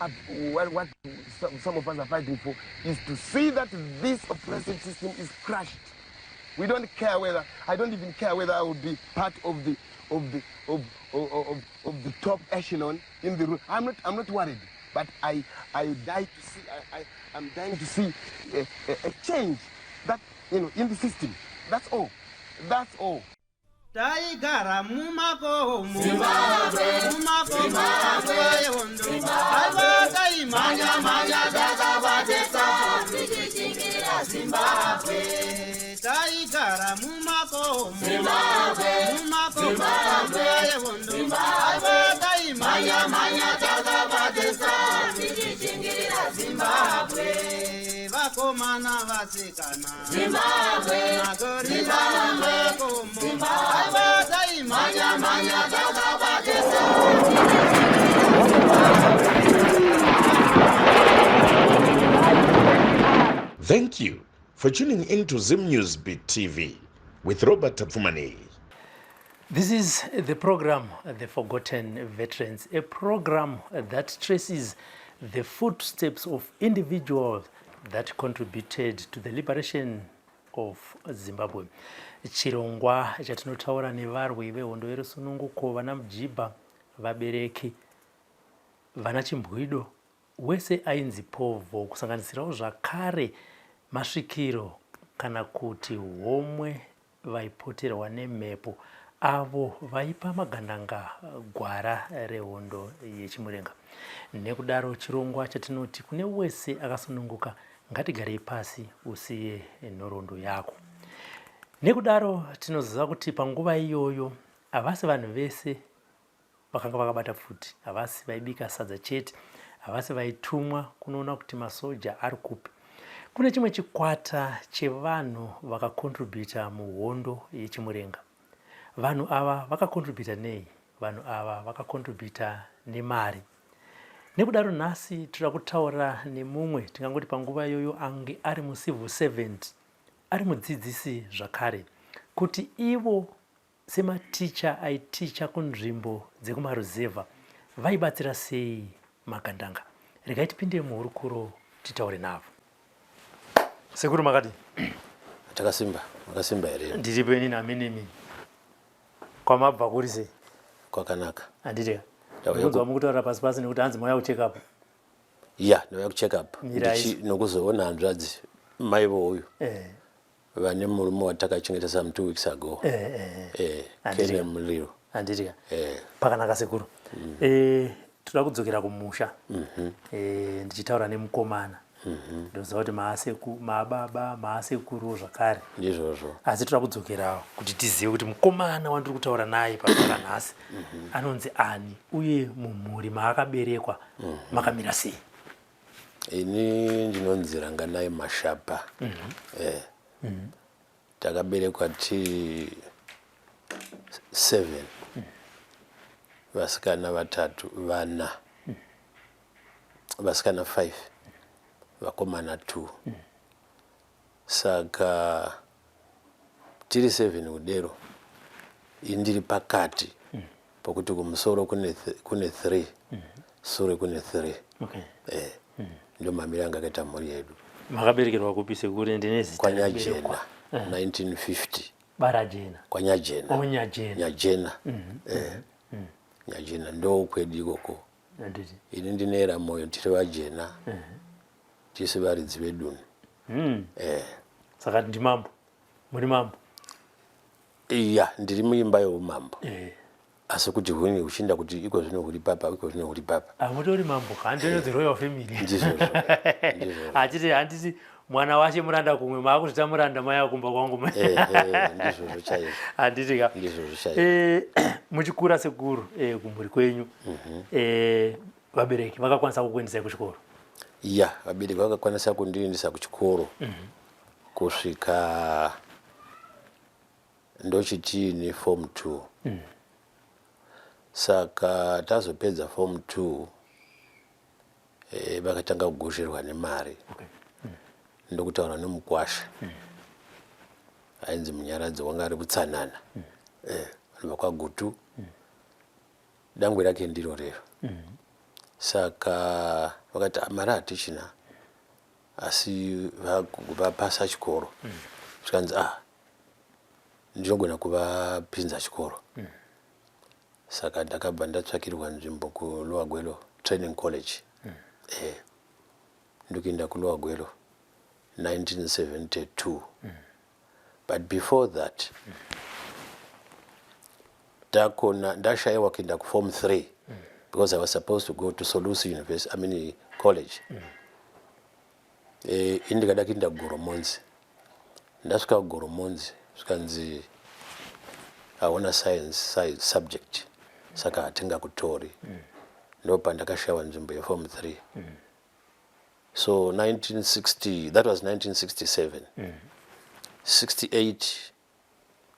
are, what some of us are fighting for is to see that this oppressive system is crushed. We don't care whether, I don't even care whether I will be part of the, of the, of the top echelon in the room. I'm not worried, but I die to see, I'm dying to see a change in the system. That's all. That's all. Taigara mumakomo, mumakomo nguva yehondo. Aiwa, taimhanya mhanya takabatesa tichichingira Zimbabwe. Taigara mumakomo, mumakomo nguva yehondo. Aiwa, taimhanya mhanya takabatesa tichichingirira Zimbabwe. Vakomana, vasikana, Zimbabwe. Magorila mumakomo. Aiwa, taimhanya mhanya takabatesa. Thank you for tuning in to Zim News Beat TV with Robert Tafumani. This is the program, The Forgotten Veterans, a program that traces the footsteps of individuals that contributed to the liberation of Zimbabwe. Chirongwa chatinotaura nevarwi vehondo yerusununguko, vana mujibha, vabereki, vana chimbwido, wese ainzi povho, kusanganisirawo zvakare masvikiro kana kuti homwe vaipoterwa nemhepo, avo vaipa magandanga gwara rehondo yechimurenga. Nekudaro chirongwa chatinoti kune wese akasununguka, ngatigarei pasi usiye nhoroondo yako. Nekudaro tinoziva kuti panguva iyoyo havasi vanhu vese vakanga vakabata pfuti, havasi vaibika sadza chete, havasi vaitumwa kunoona kuti masoja ari kupi. Kune chimwe chikwata chevanhu vakacontributa muhondo yechimurenga. Vanhu ava vakacontributa nei? Vanhu ava vakacontributa nemari. Nekudaro nhasi toda kutaura nemumwe, tingangoti panguva iyoyo ange ari mucivil servant, ari mudzidzisi zvakare, kuti ivo sematicha aiticha kunzvimbo dzekumaruzevha vaibatsira sei magandanga. Regai tipinde muhurukuro titaure navo. Sekuru, makati? Takasimba. Makasimba here? Ndiripo inini aminimi. Kwamabva kuri sei? Kwakanaka. Handiti? Kunzwa mukutaura pasi pasi nekuti hanzi mauya kucheck up. Ya, ndauya kucheck up. Mirai. Nokuzoona hanzvadzi mai vouyu vane murume watakachengeta some 2 weeks ago. Handiti. Kene Muliro. Handiti? Eh. Pakanaka, sekuru. Toda kudzokera kumusha. Ndichitaura nemukomana, ndoziva kuti maababa, maasekuruwo zvakare. Ndizvozvo. Asi toda kudzokerawo kuti tizive kuti mukomana wandiri kutaura naye pazuva ranhasi anonzi ani, uye mumhuri maakaberekwa makamira sei? Ini ndinonzi Ranganai Mashapa. Takaberekwa tiri seven, vasikana vatatu, vana vasikana five, vakomana two. Saka tiri seven kudero, ini ndiri pakati, pokuti kumusoro kune three, sure kune three. Ndo mamiri anga akaita mhuri yedu. Makaberekerwa kupi, sekuru? Ndine zita Kwanyajena. rekuberekwa. 1950. Barajena? Kwanyajena. Oh, Nyajena. Nyajena, Nyajena ndo kwedu ikoko. Handiti. Ini ndinoera moyo, tiri vajena, tisi varidzi vedunhu. Saka ndimambo, muri mambo? Iya, ndiri muimba yeumambo. Asi kuti huni huchinda kuti iko zvino huri papa, iko zvino huri papa. Hamutori mambo, handinonzi royal family. Ndizvozvo, ndizvozvo. Hatiti, handiti mwana washe muranda kumwe, maakuzvita muranda mai akumba kwangu. Ndizvozvo chaizvo. Handiti ka? Ndizvozvo chaizvo. Muchikura, sekuru, kumhuri kwenyu, vabereki vakakwanisa kukuendesai kuchikoro? Ya, vabereki vakakwanisa kundiendesa kuchikoro kusvika ndochitiini form two. Saka tazopedza form two, vakatanga kugozherwa nemari. Ndokutaura nemukwasha ainzi Munyaradzi, wanga ari kutsanana, anobva kwaGutu. Dangwe rake ndiro rero. Saka vakati, "Ah, mari hatichina, asi vapasa chikoro." Zvikanzi, "Ah, ndinogona kuvapinza chikoro." Saka ndakabva ndatsvakirwa nzvimbo kuLower Gwelo Training College. Ndokuenda kuLower Gwelo 1972. But before that, ndakona ndashayiwa kuenda kuform 3 because I was supposed to go to Solusi University, I mean college. Ini ndikada kuenda kuGoromonzi. Ndasvika kuGoromonzi, zvikanzi hauna science subject, saka hatingakutori. Ndo pandakashayiwa nzvimbo yeform 3. So 1960, that was 1967. 68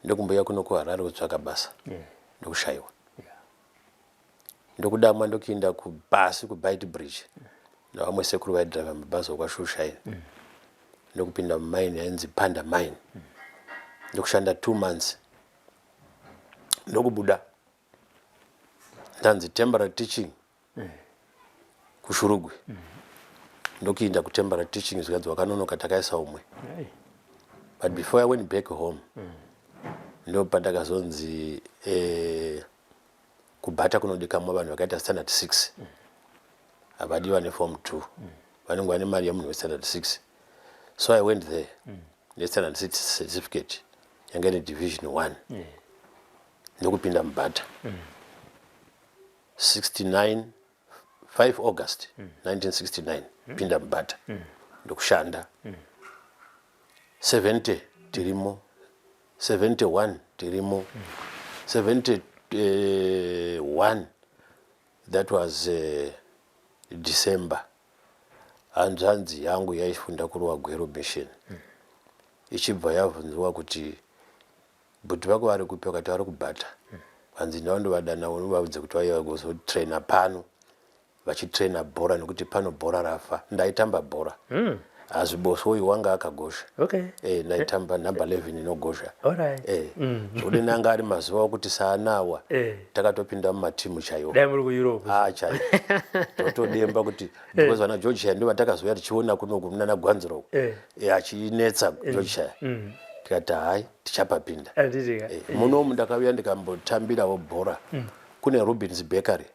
ndokumboya kuno kuHarare kutsvaka basa, ndokushayiwa. Ndokudamwa, ndokuenda kubhasi kuBeitbridge navamwe sekuru vaidhiraivha mabhazi okwaShushaini. Ndokupinda mumaini yainzi Panda Mine, ndokushanda 2 months, ndokubuda, ndanzi temporary teaching kuShurugwi. Ndokuinda kutemporary teaching, zvikanzi wakanonoka, takaisa umwe. But before I went back home, ndo pandakazonzi kuBata kunodikamwa vanhu vakaita standard 6, havadiwa neform 2, vanenge vane mari yemunhu westandard 6. So I went there nestandard 6 certificate yanga ine division 1, ndokupinda muBata 69, 5 August 1969. Pinda muBata, ndokushanda. 70 tirimo, 71 tirimo, 71, that was December, hanzvanzi yangu yaifunda kuLower Gwelo Mission ichibva yabvunziwa kuti bhuti vako vari kupi, vakati vari kuBata. Vanzi ndavandovadana, unovaudze kuti vaiva kuzotraina pano, vachitraina bhora, nekuti pano bhora rafa. Ndaitamba bhora, hazviboso uyu wanga akagosha. Ndaitamba number 11 inogosha. Zvokuti nanga ari mazuva okuti saanawa takatopinda mumatimu chaiwo. Dai muri kuEurope. Ah, chaiwo totodemba kuti because vana George Shaya ndo vatakazouya tichiona kunoku munana Gwanzuro. Achinetsa George Shaya, tikati hai, tichapapinda. Handitika. Munomu ndakauya ndikambotambirawo bhora. Kune Rubins Bakery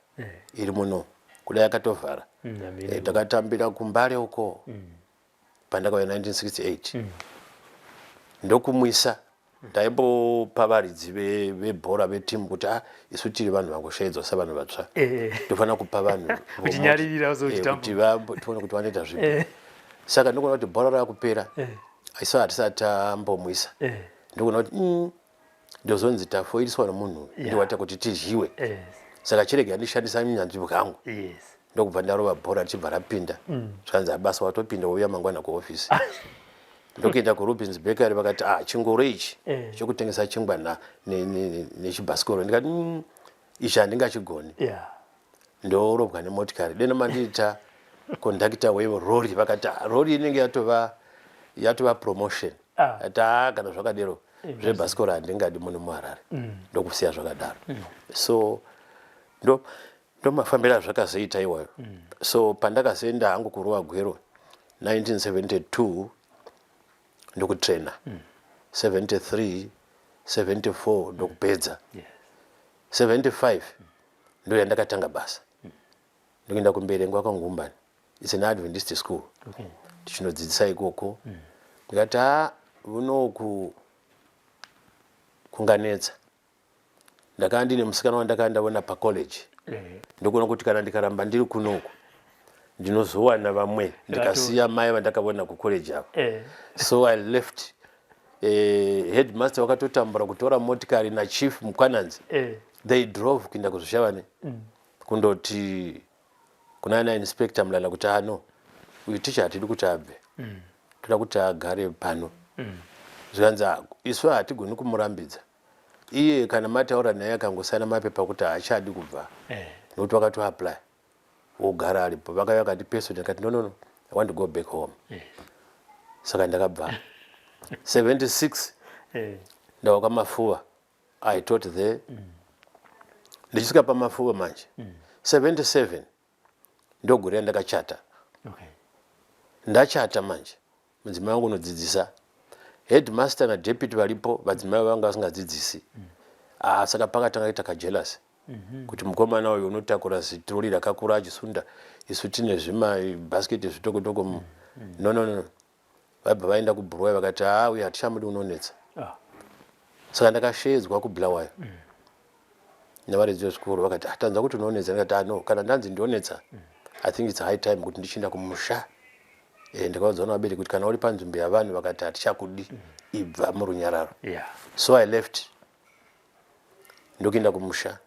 iri muno, kudai akatovhara. Amene. Takatambira kuMbare uko pandakauya 1968, ndokumwisa. Ndaimbopa varidzi vebhora vetimu kuti ah, isu tiri vanhu vangoshaidzwa savanhu vatsva, tofanira kupa vanhu Uchinyaririra uso kuti tione kuti vanoita zvipi. Saka ndikuona kuti bhora rakupera, isu hatisati tambomwisa. Ndikuona kuti ndozonzi tafoiriswa nomunhu, ndiwaita kuti tidyiwe. Saka chirega ndishandisa unyanzvi bwangu. Ndokubva ndarova bhora, richibva rapinda. Zvikanzi abasa watopinda, wouya mangwana kuofisi. Ndokuenda kuRubins Bakery, vakati, "Ah, chingoro ichi chokutengesa chingwa nechibhasikoro." Ndikati, ichi handingachigoni." Ndorobwa nemotikari, deno mandiita kondakita werori. Vakati, "Ah, rori inenge yatova promotion." Ati, "Ah, kana zvakadero, zvebhasikoro handingadi muno muHarare." Ndokusiya zvakadaro. So ndo mafambiro azvakazoita iwayo. So pandakazoenda hangu kuLower Gwelo 1972, ndokutraina 73, 74, ndokupedza. 75 ndo yandakatanga basa, ndokuenda kuMberengwa kwaNgumbani. It's an Adventist school. Tichinodzidzisa ikoko. Ndikati, ha, unoku kunganetsa. Ndakanga ndine musikana wandakanga ndaona pacollege. Ndokuona kuti kana ndikaramba ndiri kunoku, ndinozowana vamwe, ndikasiya mai vandakaona kucollege avo. So I left. Headmaster vakatotambura kutora motikari nachief Mukwananzi. They drove kuenda kuZvishavane, kundoti kuna ana Inspector Mulala kuti, ano uyu ticha hatidi kuti abve, toda kuti agare pano. Zvikanzi, "Ah, isu hatigoni kumurambidza iye, kana mataura naye akangosaina mapepa kuti haachadi kubva, nokuti wakatoapply, wogara aripo." Vakauya vakati peso, ndikati, No, no, no, I want to go back home." Saka ndakabva 76. Ndauka kwaMafuva, I taught there. Ndichisvika paMafuva manje 77. Ndogore randakachata. Okay. Ndachata manje, mudzimai wangu unodzidzisa. Headmaster nadeputy varipo, vadzimai vanga vasingadzidzisi. Ah, saka pakatanga kuita kajealous kuti mukomana uyu unotakura zitroli rakakura achisunda, isu tine zvimabhasiketi zvitokotoko. No, no, no, vaibva vaenda kuBulawayo, vakati, "Ha, uyu hatichamudi, unonetsa." Saka ndakashedzwa kuBulawayo nevaridzi vezvikoro, vakati, "Ah, tanzwa kuti unonetsa." Ndikati, "Ah, no, kana ndanzi ndionetsa, I think it's high time kuti ndichienda kumusha." Ndakaudzwa navabereki kuti kana uri panzvimbo yavanhu vakati hatichakudi, ibva murunyararo. So I left, ndokuenda kumusha.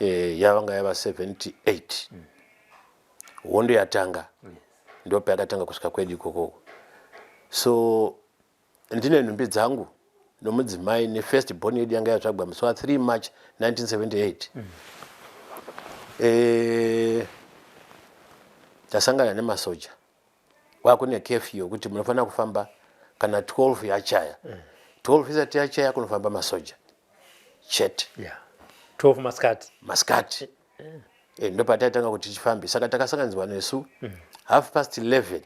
Yavanga yava 78, hondo yatanga, ndo payakatanga kusvika kwedu ikokoko. So ndine nhumbi dzangu nomudzimai nefirst born yedu yanga yatsvagwa musi wa3 March 1978. Tasangana nemasoja, kwakune curfew yokuti munofanira kufamba kana 12 yachaya. 12 isati yachaya kunofamba masoja chete. Yeah. 12 masikati? Masikati. Ndo pataitanga kuti tichifambe. Saka takasanganidzwa nesu half past 11,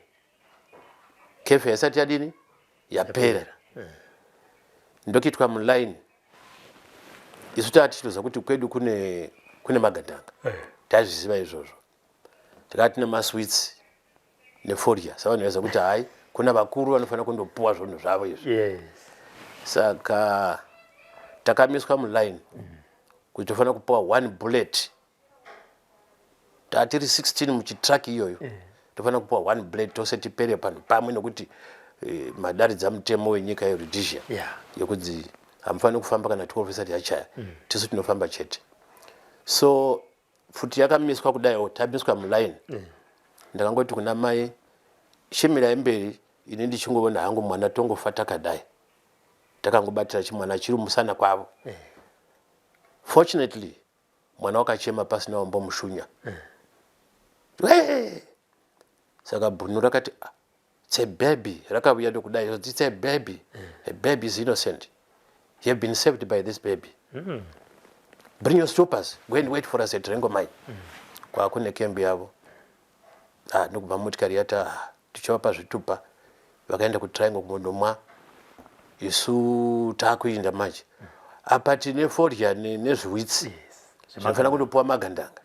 curfew yasati yadini, yapera. Ndokuitwa muline. Isu taa tichitoziva kuti kwedu kune magandanga, taizviziva izvozvo. Takati tine masweets nefodya, savanhu vaiziva kuti hai, kuna vakuru vanofanira kundopuwa zvinhu zvavo izvi. Saka takamiswa muline kuti tofanira kupuwa one bullet. Tatiri 16 muchitruck iyoyo, tofanira kupuwa one bullet tose tipere panhu pamwe, nekuti madaridza mutemo wenyika yeRhodesia yekudzi hamufaniri kufamba kana 12 isati yachaya, tisu tinofamba chete. So pfuti yakamiswa kudaiwo, tamiswa muline. Ndakangoti kuna mai, "Chimirai mberi, ini ndichingoona hangu mwana, tongofa takadai." Takangobatira chimwana chiri musana kwavo. Fortunately mwana wakachema pasina wambomushunya. Wee! Saka bhunu rakati, "Ah, it's a baby." Rakauya ndokudai, "It's a baby. A baby is innocent. You have been saved by this baby. Bring your stoppers, go and wait for us at Rengo Mine." Kwakune kembi yavo. Ah, ndokubva motikari yata, ah, tichavapa zvitupa. Vakaenda kuTriangle kumondomwa, isu taakuinda manje. Apa tine fodya nezviwitsi zvinofanira kundopuwa magandanga.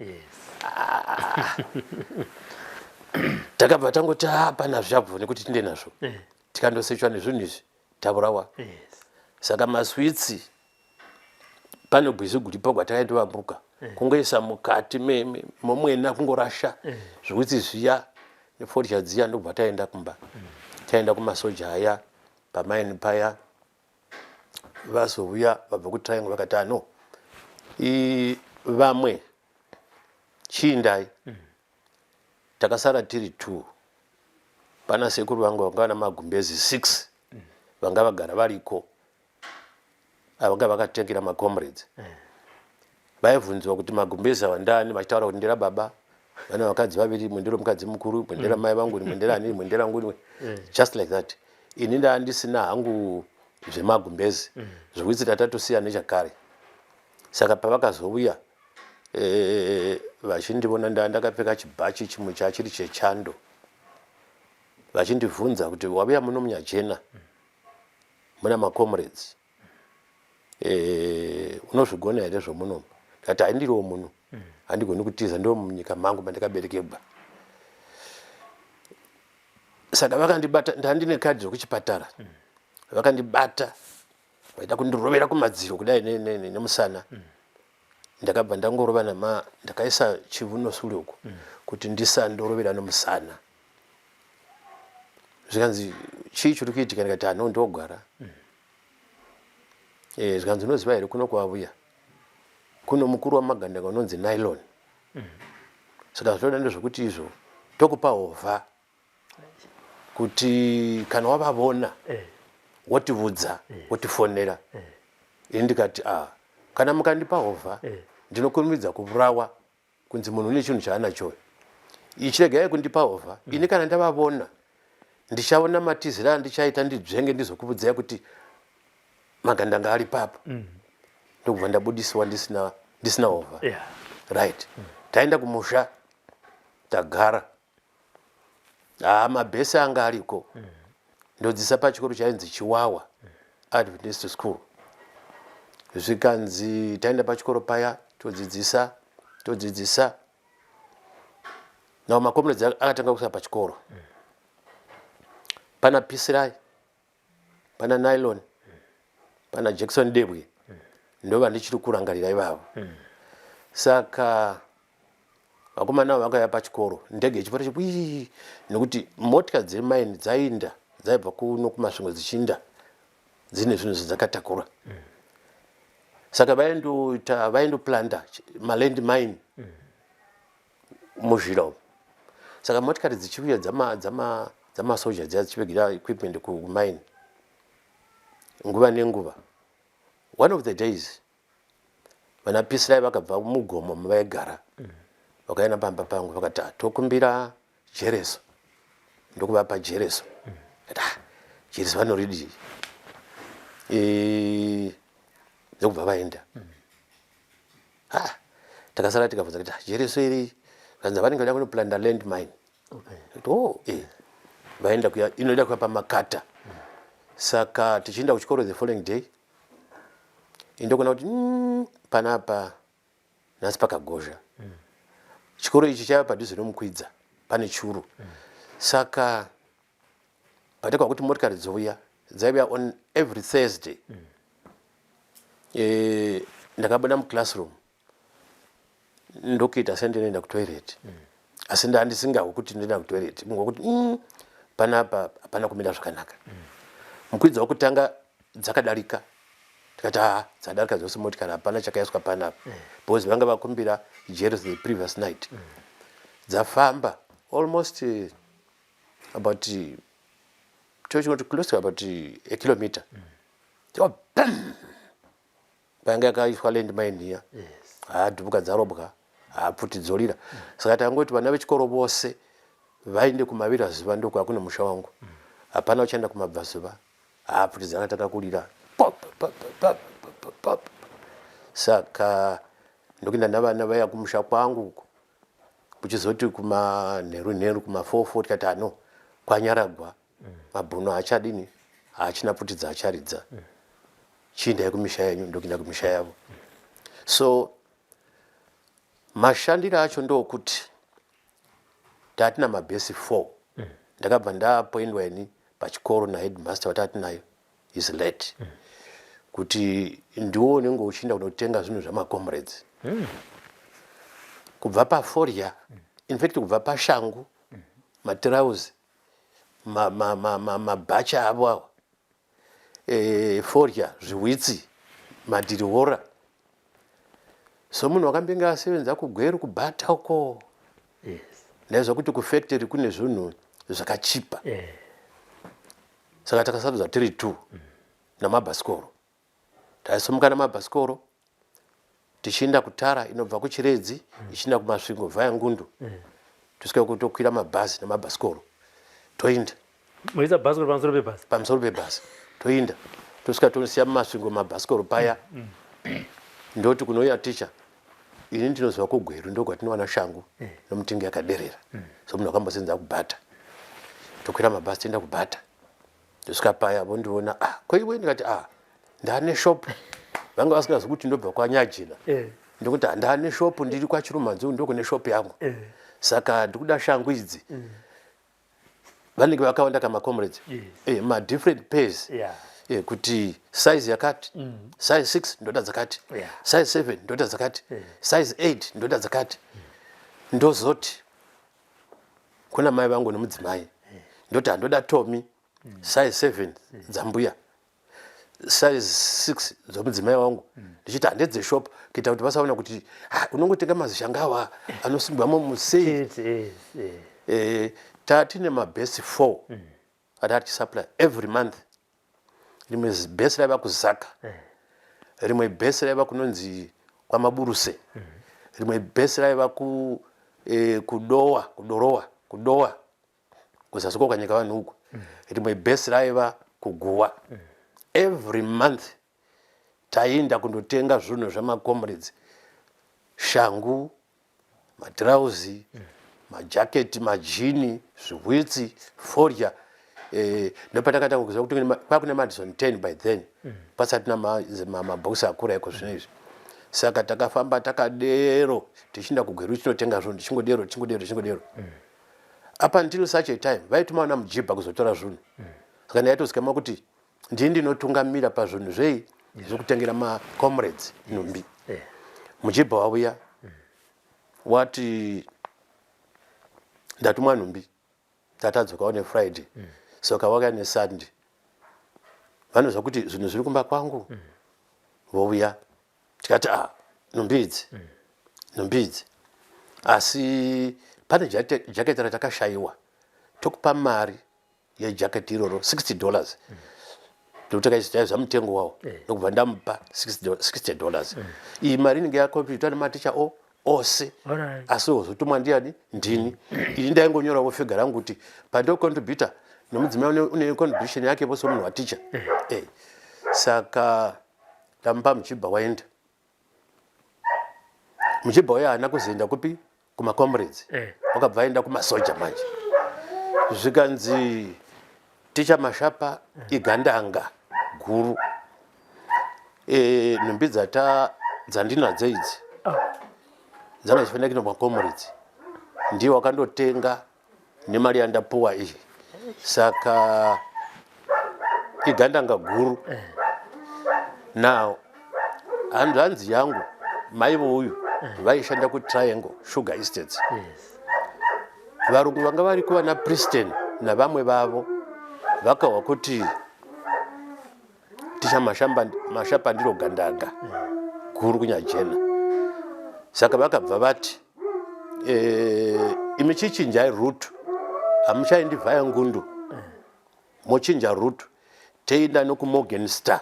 Takabva tangoti hapana zvabvo nekuti tinde nazvo, tikandosechwa nezvinhu izvi, taurawa. Saka maswitsi, pane gwizi guripo gwatakaindovambuka, kungoisa mukati momwena, kungorasha zviwitsi zviya nefodya dziya, ndobva taenda kumba. Taenda kumasoja aya pamaini paya, vazouya vabva kuTriangle, vakati, "Ano vamwe chiindai." Takasara tiri two. Pana sekuru vangu vanga vana magumbezi 6, vanga vagara variko, vanga vakatengera macomrades. Vaibvunziwa kuti magumbezi ava ndani, vachitaura kuti ndera baba, vana vakadzi vaviri, rimwe ndero mukadzi mukuru, rimwe ndera mai vangu, rimwe nderani, rimwe nderangu, rimwe, just like that. Ini ndaa ndisina hangu zvemagumbezi, zvokuti tatatosiya nechakare. Saka pavakazouya vachindivona, ndaa ndakapfeka chibhachi chimwe chachiri chechando, vachindibvunza kuti, "Wauya muno munyajena muna macomrades, unozvigona here zvomunomu?" Ndikati, "Handiriwo muno, handigoni kutiza, ndo munyika mangu mandakaberekegwa." Saka vakandibata, ndandine kadhi rokuchipatara, vakandibata vaida kundirovera kumadziro kudai nemusana. Ndakabva ndangorova nama, ndakaisa chivuno sure uku kuti ndisandorovera nemusana. Zvikanzi, "Chii chiri kuitika?" Ndikati, "Hano ndogwara." Zvikanzi, "Unoziva here kuno kwavuya kuno mukuru wamagandanga unonzi Nylon? Saka zvinoda ndezvekuti izvo tokupa hovha kuti kana wavavona wotivudza, wotifonera." Ini ndikati, "A, kana mukandipa hovha, ndinokurumidza kuvurawa kunzi munhu une chinhu chaanacho. Ichiregai kundipa hovha. Ini kana ndavavona, ndichaona matiziro andichaita, ndidzvenge, ndizokuvudzai kuti magandanga ari papo." Ndokubva ndabudisiwa ndisina hovha. Right, taenda kumusha. Tagara, haa, mabhesi anga ariko. Ndodzisa pachikoro chainzi Chiwawa Adventist School. Zvikanzi taenda pachikoro paya, todzidzisa, todzidzisa. Nawo macomrades akatanga kusvika pachikoro. Pana Pisirai, pana Nylon, pana Jackson Debwe, ndova ndichiri kurangarira ivavo. Saka vakomana ava vakauya pachikoro, ndege ichipota chikwii, nekuti motika dzemaini dzainda, dzaibva kuno kuMasvingo dzichinda dzine zvinhu zvadzakatakura. Saka vaindoita, vaindoplanta maland mine muzhira umu. Saka motikari dzichiuya dzamasoja dziya dzichivigira equipment kumine nguva nenguva. One of the days vana Pisirai vakabva mugomo mavaigara, vakaenda pamba pangu, vakati, "Ah, tokumbira jereso." Ndokuvapa jereso. Kati, "Ah, jereso vanoridii?" Ndokubva vaenda. Ah, takasara tikabvunza kuti, "Ah, jereso iri?" Kanzi vanenge vada kunoplanta land mine. Oh, vaenda kuya, inoda kuya pamakata. Saka tichienda kuchikoro the following day, indokona kuti panapa nhasi pakagozha. Chikoro ichi chaiva padhuze nomukwidza, pane churu. Saka patakwa kuti motikari dzouya, dzaiuya on every Thursday. Ndakabuda muclassroom, ndokuita sendinoenda kutoilet, asi ndandisingahwi kuti ndinoenda kutoilet, kungokuti panapa hapana kumira zvakanaka. Mukwidza wokutanga dzakadarika, tikati, "Ha, dzadarika dzose motikari, hapana chakaiswa panapa," because vanga vakumbira jereso the previous night. Dzafamba almost about tochingoti close to about a kilometer, bam, panga yakaiswa land mine iya. Hadhubuka, dzarobwa, hapfuti dzorira. Saka tangoti vana vechikoro vose vaende kumavira zuva, ndokwa kune musha wangu. Hapana uchaenda kumabvazuva. Hapfuti dzakatanga kurira, pop, pop, pop, pop, pop. Saka ndokuenda navana vaya kumusha kwangu uko. Kuchizoti kumanheru nheru, kuma4 tikati, "Ano kwanyaragwa, mabhuno haachadini, haachina pfuti dzaacharidza, chiendai kumisha yenyu." Ndokuenda kumisha yavo. So mashandiro acho ndokuti tatina mabhesi 4. Ndakabva ndapoindwa ini pachikoro naheadmaster watatinayo, is late, kuti ndiwo unenge uchienda kunotenga zvinhu zvamacomrades, kubva paforya, in fact kubva pashangu, matirauzi, mabhachi avo awa, forya, zviwitsi, madhirihora. So munhu wakambenge asevenza kuGweru, kuBata uko, ndaizwa kuti kufactory kune zvinhu zvakachipa. Saka takasarudza tiri two namabhasikoro. Taisumuka namabhasikoro tichienda kutara inobva kuChiredzi ichienda kuMasvingo via Ngundu. Tosvika kutokwira mabhazi namabhasikoro, toinda. Moisa bhasikoro pamusoro pebhasi? Pamusoro pebhasi, toinda, tosvika tonosiya muMasvingo mabhasikoro paya. Ndoti kunouya ticha, "Ini ndinoziva kuGweru ndokwatinowana shangu nomutengo yakaderera." So munhu akambosenza kuBata, tokwira mabhasi, toenda kuBata, tosvika paya, vondiona, "Ah, koiwe?" Ndikati, "Ah, ndane shop." Vanga vasingazi kuti ndobva kwaNyajina. Ndokuti, "Handane shop, ndiri kwaChirumanzu, ndokune shop yangu. Saka ndikuda shangu idzi." Vanenge vakawanda kamacomrades. Madifferent pairs, kuti size yakati, size 6 ndoda dzakati, size 7 ndoda dzakati, size 8 ndoda dzakati. Ndozoti kuna mai vangu nemudzimai, ndoti, "Handoda Tommy size 7 dzambuya, size 6 dzomudzimai wangu." Ndichiti handedzeshop, kuita kuti vasaona kuti, "Ah, unongotenga mazishanga awa anosungwamo musei." Chete, yes, eh. Tatine mabhesi 4 ati atichisupply every month. Rimwe bhesi raiva kuZaka, rimwe bhesi raiva kunonzi kwaMaburuse, rimwe bhesi raiva kuDowa, kuDorowa, kuDowa kuzasi kwokanyika vanhu uku, rimwe bhesi raiva kuGuwa. Every month taienda kundotenga zvinhu zvamacomrades, shangu, matirauzi. Majaketi, majini, zvihwitsi, fodya. Ndopatakatanga kuziva kuti kwakune Madison 10 by then. Pasati namabhokisi akura iko zvino izvi. Saka takafamba takadero tichienda kuGweru tichinotenga zvinhu, tichingodero, tichingodero, tichingodero. Up until such a time vaituma vana mujibha kuzotora zvinhu. Saka ndaitozikama kuti ndini ndinotungamira pazvinhu zvei zvekutengera macomrades nhumbi. Mujibha wauya wati ndatumwa nhumbi, tatadzokawo neFriday. Saka wakauya neSunday, vanozwa kuti zvinhu zviri kumba kwangu. Vouya tikati, a nhumbi idzi, nhumbi idzi, asi pane jaketi ratakashayiwa, tokupa mari yejaketi iroro, $60, ndokuti taiziva mutengo wawo. Ndokubva ndamupa $60. Iyi mari inenge yakompyuta nematicha o ose. Asi wozotumwa ndiani? Ndini. Ini ndaingonyorawo figure rangu kuti pandocontributa nomudzimai une contribution yake vose munhu waticha. Saka ndamupa, muchibva waenda. Muchibva uya haana kuzoenda kupi? Kumacomrades. Wakabva aenda kumasoja manje, zvikanzi ticha Mashapa igandanga guru. Nhumbi dzata dzandinadzo idzi dzanga dzifanira kuenda kumacomrades, ndiye wakandotenga nemari yandapuwa iyi, saka igandanga guru. Now hanzvanzi yangu, mai vouyu, vaishanda kuTriangle Sugar Estates. Varungu vanga vari kuvana Priston navamwe vavo vakahwa kuti ticha Mashapa ndiro gandanga guru kuNyajena, saka vakabva vati, imi chichinjai route, hamuchaendi via Ngundu, mochinja route, toenda nokuMorgan Star,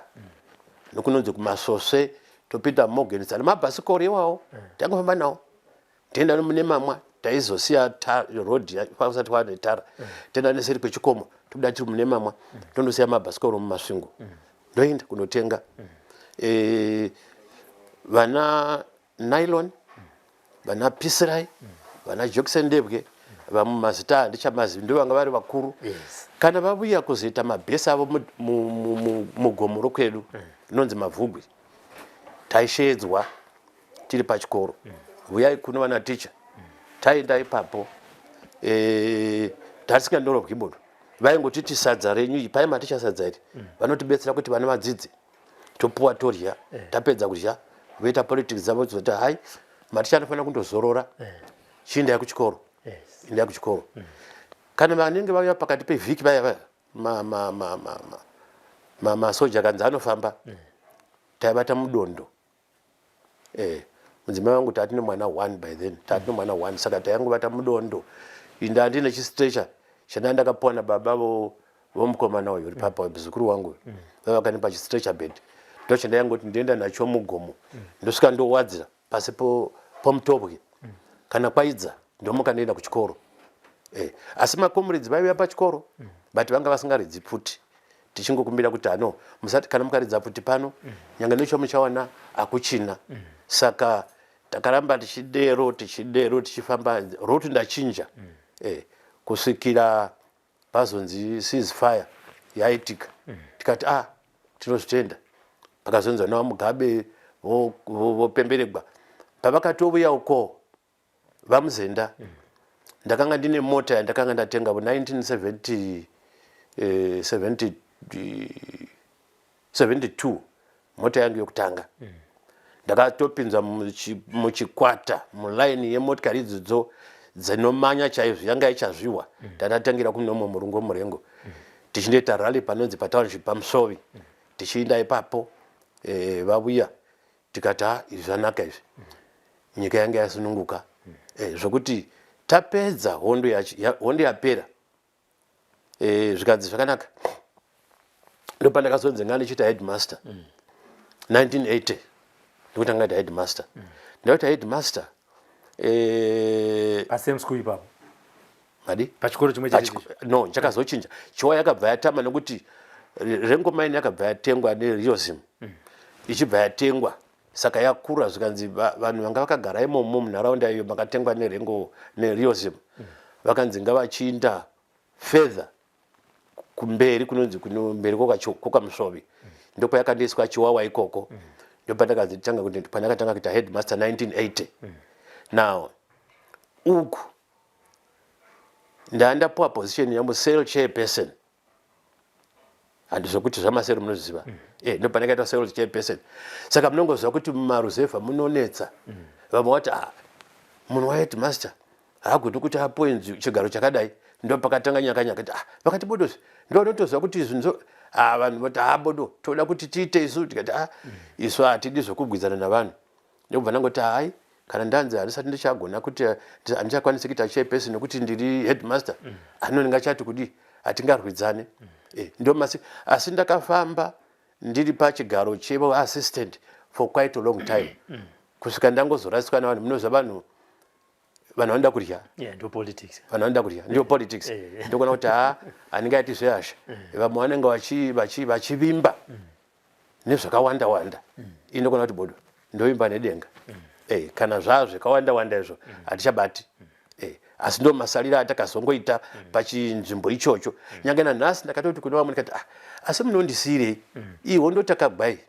nokunonzi kuMasose, topinda Morgan Star nemabhasikoro iwawo tangofamba nawo, toenda mune mamwa taizosiya road kwasati kwane tara, toenda neseri kwechikomo, tobuda tiri mune mamwa, tondosiya mabhasikoro muMasvingo, ndoenda kunotenga. Vana Nylon, vana Pisirai, vana Jackson Ndebwe, vamwe mazita handichamazivi, ndo vanga vari vakuru. Kana vavuya kuzoita mabhesi avo mugomo rokwedu rinonzi Mavhugwi, taishedzwa tiri pachikoro, "Vuyai kuno vana ticha." Taenda ipapo, tatisingandorobwi bodo, vaingotiti, "Sadza renyu iyi pai maticha, sadza iri." Vanotibetsera kuti vana vadzidze, topuwa torya. Tapedza kudya voita politics dzavo, zoti, "Hai, maticha anofanira kundozorora, chiendai kuchikoro, endai kuchikoro." Kana vanenge vauya pakati pevhiki vaya vaya masoja kanzi anofamba, taivata mudondo. Mudzimai wangu tatine mwana one by then, tatine mwana one, saka taingovata mudondo. Inda ndine chistretcher chandanga ndakapuwa nababa vomukomana uyu uri papa, muzukuru wangu uyu, vavakanipa chistretcher bed, ndo chandaingoti ndienda nacho mugomo, ndosvika ndowadzira pasi pomutobwe. Kana kwaidza ndomuka ndoenda kuchikoro. Asi macomrades vaiuya pachikoro, but vanga vasingaridzi pfuti, tichingokumbira kuti ano musati, kana mukaridza pfuti pano nyange necho muchawana akuchina. Saka takaramba tichidero, tichidero, tichifamba route ndachinja, kusvikira pazonzi ceasefire yaitika. Tikati, "Ah, tinozvitenda." Pakazonzi vana vaMugabe vopemberegwa, pavakatouya uko vaMuzenda, ndakanga ndine mota yandakanga ndatenga mu1970 70, 72, mota yangu yokutanga. Ndakatopinza muchikwata mulaini yemotikari idzodzo dzinomanya chaizvo, yanga ichazviwa. Ndatatangira kunomwe murungu murengo, tichindoita rally panonzi patownship paMusovi, tichiinda ipapo. Vavuya tikati, "Ha, izvi zvanaka izvi, nyika yanga yasununguka." Zvokuti tapedza hondo yacho, hondo yapera, zvikanzi zvakanaka. Ndopandakazonzi nga ndichiita headmaster 1980, ndokutanga ndaita headmaster. Ndaita headmaster Pasame school ipapo? Madi? Pachikoro chimwe chete? No, chakazochinja. Chiwa yakabva yatama nekuti Rengo Mine yakabva yatengwa neRioZim. Ichibva yatengwa. Saka yakura zvikanzi vanhu vanga vakagara imomo munharaunda iyo makatengwa nerengo neRiosim vakanzi ngavachiinda further kumberi kunonzi kumberi kokamusvovi, ndopayakandiiswa Chiwawa ikoko. Ndopandakazitanga kuti pandakatanga kuita headmaster 1980. Now uku ndandapuwa position yamucell chairperson. Handi zvokuti zvamasero munoziva? Ndopandakaita cell chairperson. Saka munongoziva kuti mumaruzevha munonetsa. Vamwe vati, "Ah, munhu waheadmaster haagoni kuti apuwe chigaro chakadai." Ndo pakatanga nyakanyaka kuti, "Ah," vakati, "bodozve ndo vanotoziva kuti izvi nzo." Ah, vanhu vati, "Ah, bodo, toda kuti tiite isu." Tikati, "Ah, isu hatidi zvokugwidzana navanhu." Ndokubva ndangoti, "Hai, kana ndanzi handisati ndichagona kuti handichakwanisi kuita chairperson nekuti ndiri headmaster, ano ndingachati kudii? Hatingarwidzane." Ndo masi. Asi ndakafamba ndiri pachigaro cheassistant for quite a long time kusvika ndangozorasiswa navanhu. Munoziva vanhu, vanhu vanoda kudya. Yeah, ndo politics. Vanhu vanoda kudya, ndiyo politics. Ndikuona kuti ha, handingaiti zvehasha. Vamwe vanenge vachivimba nezvakawanda wanda. Inokona kuti bodo, ndovimba nedenga. Kana zvaa zvakawanda wanda izvo hatichabati. Asi ndo masalira atakazongoita pachinzvimbo ichocho. Nyange nanhasi ndakatoti kune vamwe, ndikati, "Ah, asi munondisiyirei iho ndotakagwai?"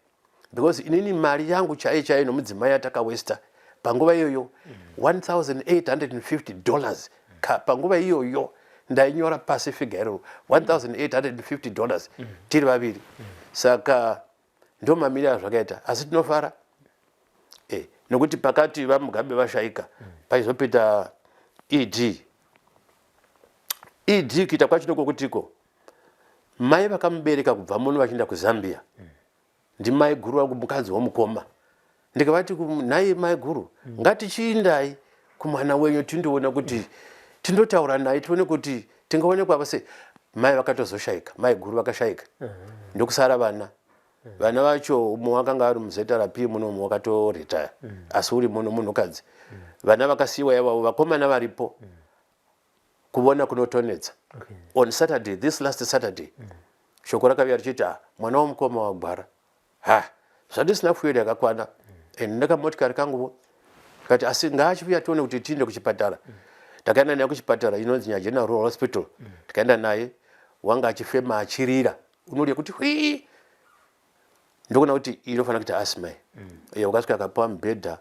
Because inini mari yangu chaiyo chaiyo nomudzimai yatakawesta panguva iyoyo $1850. Panguva iyoyo ndainyora pasi figure iroro, $1850 tiri vaviri. Saka ndo mamiriro azvakaita. Asi tinofara nokuti pakati vaMugabe vashaika, paizopinda ED. ED kuita kwacho nokokutiko mai vakamubereka kubva muno vachienda kuZambia ndimai guru vangu, mukadzi womukoma. Ndikavati, "Nhai mai guru, ngatichiindai kumwana wenyu tindoona kuti tindotaura naye, tione kuti tingaonekwa sei." Mai vakatozoshaika, mai guru vakashaika, ndokusara vana. Vana vacho, umwe wakanga ari muZRP muno, umwe wakatoretire asi uri muno munhukadzi. Vana vakasiyiwa ivavo, vakomana varipo, kuvona kunotonetsa. On Saturday, this last Saturday, shoko rakauya richiti, "Ah, mwana womukoma wagwara." Ha, zvandisina fuel yakakwana and ndakamotikari kanguvo. Kati, "Asi ngaachiuya tione kuti tiinde kuchipatara." Takaenda naye kuchipatara inonzi Nyajena Rural Hospital. Tikaenda naye, wanga achifema achirira, unorya kuti hwii. Ndokuona kuti inofanira kuita asthma. Iye wakasvika akapiwa mubhedha,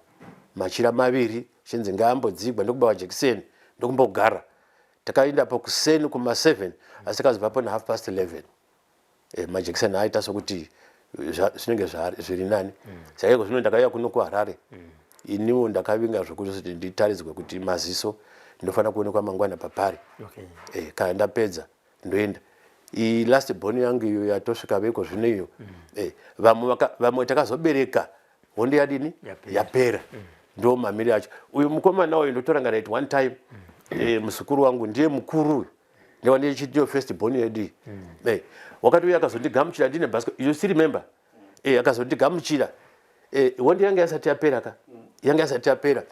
machira maviri, chinzi ngaambodzigwa, ndokubawa jekiseni, ndokumbogara. Takaenda po kuseni kuma7, asi takazobvapo na half past 11. Majekiseni aita sokuti zvinenge zviri nani. Saka iko zvino ndakauya kuno kuHarare. Iniwo ndakavinga zvokuti nditaridzwe kuti maziso ndinofanira kuonekwa mangwana papari. Kana ndapedza ndoenda. I last born yangu iyo yatosvika veko zvino iyo. Vamwe vamwe takazobereka hondo yadini? Yapera. Yapera. Ndo mamiri acho. Uyu mukomana uyu ndotoranga at one time, muzukuru wangu ndiye mukuru uyu. Ndiwa ndiyo first born yedu iyi. Wakati uya akazondigamuchira ndine basket, you still remember? Akazondigamuchira. Hondo yanga yasati yapera ka, yanga yasati yapera.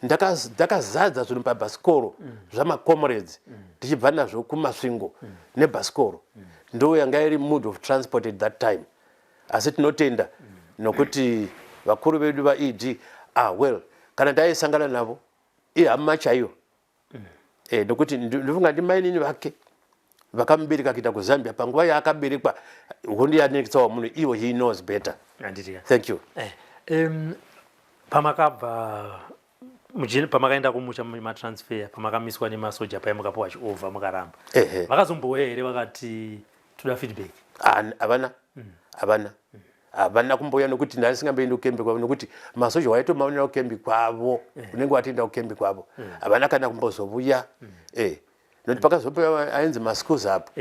Ndakazadza zvinhu pabhasikoro zvamacomrades tichibva nazvo kuMasvingo nebhasikoro. Ndo yanga iri mode of transport at that time. Asi tinotenda nokuti vakuru vedu vaED, ah well, kana ndaisangana navo ihama chaiyo. Nokuti ndofunga ndimainini vake vakamubereka kuita kuZambia panguva yaakaberekwa hondo yanetsawo muno. Iwo he knows better. Handiti ka? Thank you. Pamakabva pamakaenda kumusha matransfer, pamakamiswa nemasoja paya, mukapiwa chiovha mukaramba, vakazombouya here vakati toda feedback? Ah, havana, havana, havana kumbouya nokuti ndasingamboendi kukembi kwavo, nokuti masoja waitomaonera kukembi kwavo, unenge watoenda kukembi kwavo. Havana kana kumbozovuya. Nokuti pakazopiwa ainzi maschools apo.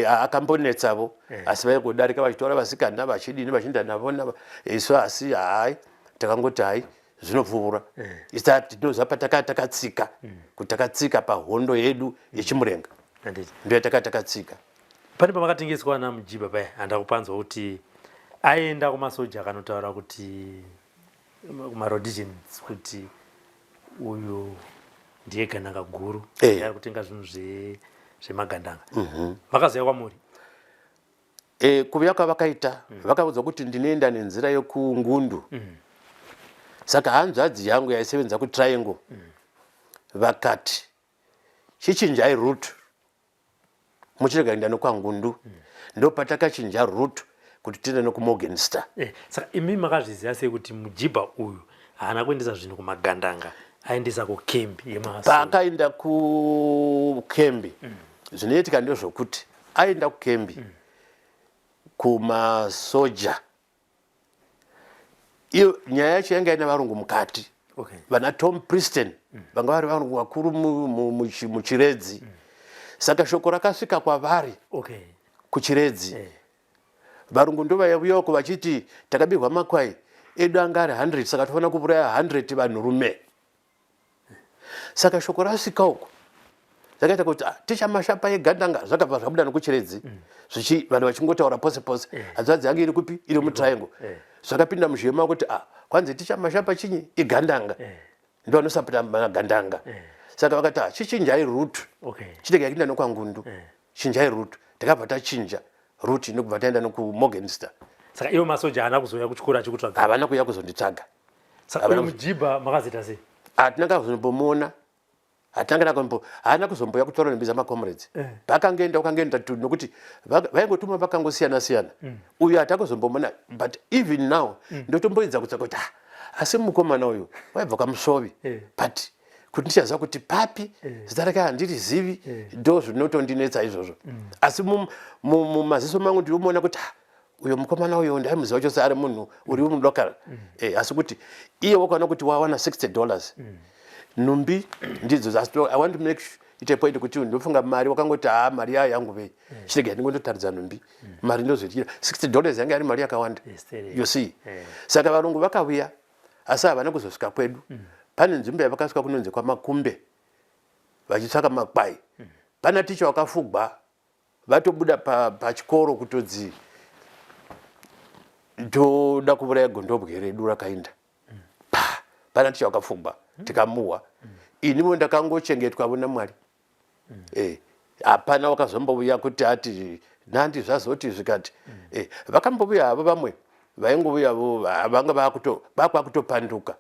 Akambonetsavo, asi vaingodarika vachitora vasikana vachidini, vachienda navo isu. Asi hai, takangoti hai, zvinopfuura. Isa tinoziva pataka takatsika, kuti takatsika pahondo yedu yeChimurenga. Handiti? Ndo yataka takatsika. Pane pamakatengeswa naMujibha paya, handakupanzwa kuti aenda kumasoja akanotaura kuti kumaRhodesians kuti uyu ndiye gandanga guru, ari kutenga zvinhu zvemagandanga. Vakazoya kwamuri? Kuvuya kwavakaita, vakaudzwa kuti ndinoenda nenzira yekuNgundu. Saka hanzvadzi yangu yaisevenza kuTriangle vakati chichinjai route muchirega kuenda nokwaNgundu. Ndopatakachinja route kuti tiende nokuMorgenster. Saka imi makazviziva sei kuti mujibha uyu haana kuendesa zvinhu kumagandanga, aendesa kukembi yemasoja? Paakaenda kukembi, zvinoitika ndezvokuti aenda kukembi kumasoja, iyo nyaya yacho yanga ine varungu mukati. Vana Tom Priston vanga vari varungu vakuru muChiredzi. Saka shoko rakasvika kwavari kuChiredzi. Varungu ndovaiuyako vachiti takabirwa makwai edu anga ari 100, saka tofanira kuuraya 100 vanhurume. Saka shoko rasvika uko zvakaita kuti tichamashapa egandanga zvakabva zvabuda nokuChiredzi. Vanhu vachingotaura pose pose. Hanzvadzi yange iri kupi? Iri muTriangle. Zvakapinda muzvema kuti kwanzi tichamashapa chinyi igandanga. Ndo vanosapota magandanga. Saka vakati chichinjai route. Chitega kuenda nokwaNgundu. Chinjai route. Takabva tachinja route ndokubva taenda nokuMorgenster. Saka ivo masoja haana kuzouya kuchikoro achikutsvaga? Havana kuuya kuzonditsvaga. Saka uyo mujibha makazoita sei? Hatina kazombomuona, hatina kana kumbo, haana kuzombouya kutaura nembiza macomrades. Pakangoenda ukangoenda tu nokuti vaingotuma vakangosiyana siyana. Uyu hatakuzombomuona, but even now ndotomboedza kutsvaka kuti asi mukomana uyu waibva kwaMusovi, but kuti ndichaziva kuti papi, zita rake handirizivi. Ndo zvinotondinetsa izvozvo. Asi mumaziso mangu ndinomuona kuti uyo mukomana uyo ndaimuziva chose, ari munhu uri mulocal. Asi kuti iye wakaona kuti wawana $60, nhumbi ndidzo. Asi I want to make it a point kuti ndofunga mari wakangoti haa, mari yayo yangu vei, chirega ndingondotaridza nhumbi, mari ndozoityira. $60 yanga iri mari yakawanda. Yes, there You see? Saka varungu vakauya, asi havana kuzosvika kwedu. Pane nzvimbo yavakasvika kunonzi kwaMakumbe vachitsvaka makwai. Pana ticha wakafugwa vatobuda pachikoro kutodzi toda kuuraya gondobwe redu rakaenda pa. Pana ticha wakafugwa, tikamuhwa. Inivo ndakangochengetwavo naMwari. Hapana wakazombouya kuti ati nandi zvazoti zvikati. Vakambouya havo vamwe vaingouyavo, vanga vakwakutopanduka.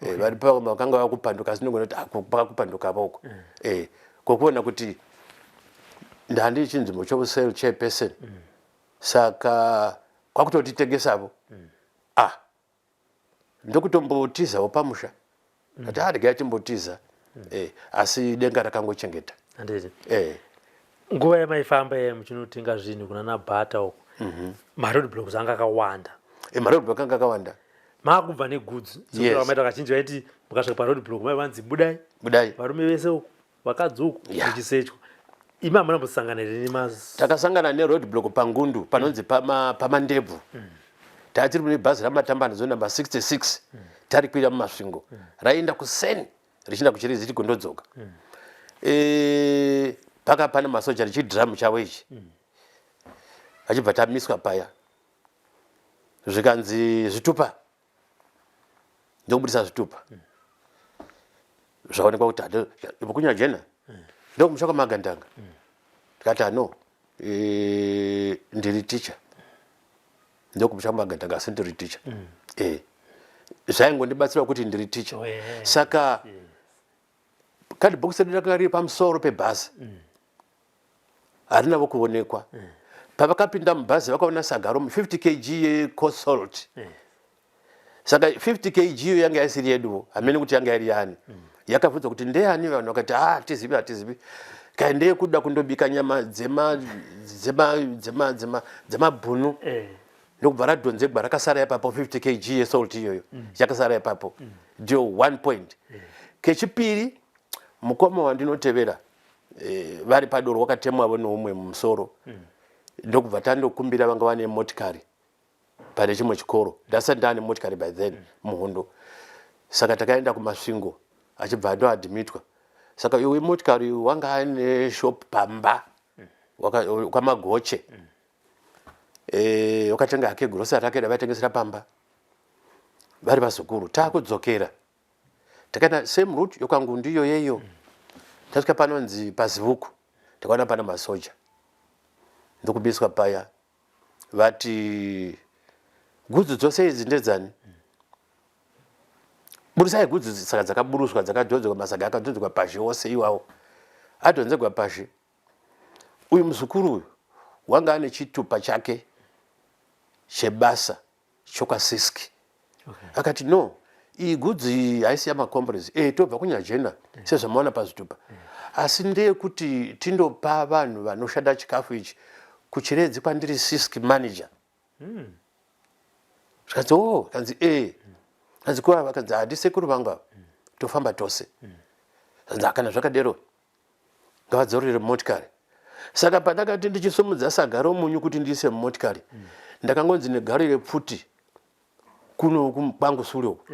Vari pa vakanga vakupanduka, asi ndinogona kuti pakupanduka voko kokuona kuti ndandi chinzvimbo chocell chairperson, saka kwakutotitengesavo. Ndokutombotizawo pamusha ati regai timbotiza. Asi denga rakangochengeta. Handiti nguva yamaifamba yaya muchinotenga zvinhu kuna nabhata uko, maroad blocks anga akawanda? Maroad block anga akawanda. Maakubva negoods? Maita kazhinji vaiti mukasvika paroad block maivanzi budai. Budai. Varume vese uku, vakadzi uku, muchisechwa. Imi hamuna kumbosangana here nemas Takasangana neroad block paNgundu panonzi paMandebvu. Taa tiri mune bhazi raMatambandzo namba 66, tarikwira muMasvingo, raienda kuseni richienda kuChiredzi rigondodzoka. Paka pane masoja nechidhiramu chavo ichi, vachibva tamiswa paya, zvikanzi zvitupa, ndokubudisa zvitupa, zvaonekwa kuti kunyajena ndokumusha kwamagandanga. Tikati ano ndiri ticha, ndokumusha kwamagandanga, asi ndiri ticha. Zvaingondibatsira kuti ndiri ticha. Saka cardbox redu rakanga riri pamusoro pebhazi, harinavo kuonekwa. Pavakapinda mubhazi vakaona saga romu 50 kg yecoarse salt. Saka 50 kg iyo yanga isiri yeduwo, hamene kuti yanga iri yani. Yakabvunzwa kuti ndeyani, vanhu vakati hatizivi, hatizivi. Kai ndeyekuda kundobika nyama dzemabhunu. Ndokubva radhonzegwa, rakasara ipapo. 50 kg yesalt iyoyo yakasara ipapo. Ndiyo one point. Kechipiri, mukoma wandinotevera vari padoro wakatemwavo neumwe mumusoro. Ndokubva tandokumbira vanga vane motikari pane chimwe chikoro. Ndasati ndaane motikari by then muhondo, saka takaenda kuMasvingo achibva andoadhimitwa. Saka iwe motikari wanga ane shop pamba kwaMagoche. Wakatenga hake grocery rake ravaitengesera pamba vari vazukuru. Taakudzokera takaenda same route yokwaNgundu iyo yeyo. Tasvika panonzi paZivuku, takaona pana masoja, ndokubiswa paya. Vati gudzu dzose idzi ndedzani? Burusai gudzi. Saka dzakaburuswa, dzakadhonzerwa, masaga akadhonzerwa pazhe ose iwawo, adhonzerwa pazhe. Uyu muzukuru uyu wanga ane chitupa chake chebasa chokwasiski. Akati, "No, iyi gudzi haisi yamacomrades e, tobva kuNyajena sezvamaona pazvitupa, asi ndeyekuti tindopa vanhu vanoshanda chikafu ichi kuChiredzi kwandiri sisk manager." Zvikanzi, "O." Kanzi, "E." Kanzi, "Kuva?" Kanzi, "Handi sekuru vangu ava, tofamba tose." Kanzi, "Kana zvakadero ngavadzorere motikari." Saka pandakati ndichisumudza saga romunyu kuti ndiise mumotikari, ndakangonzi negaro repfuti kuno kwangu sure uku.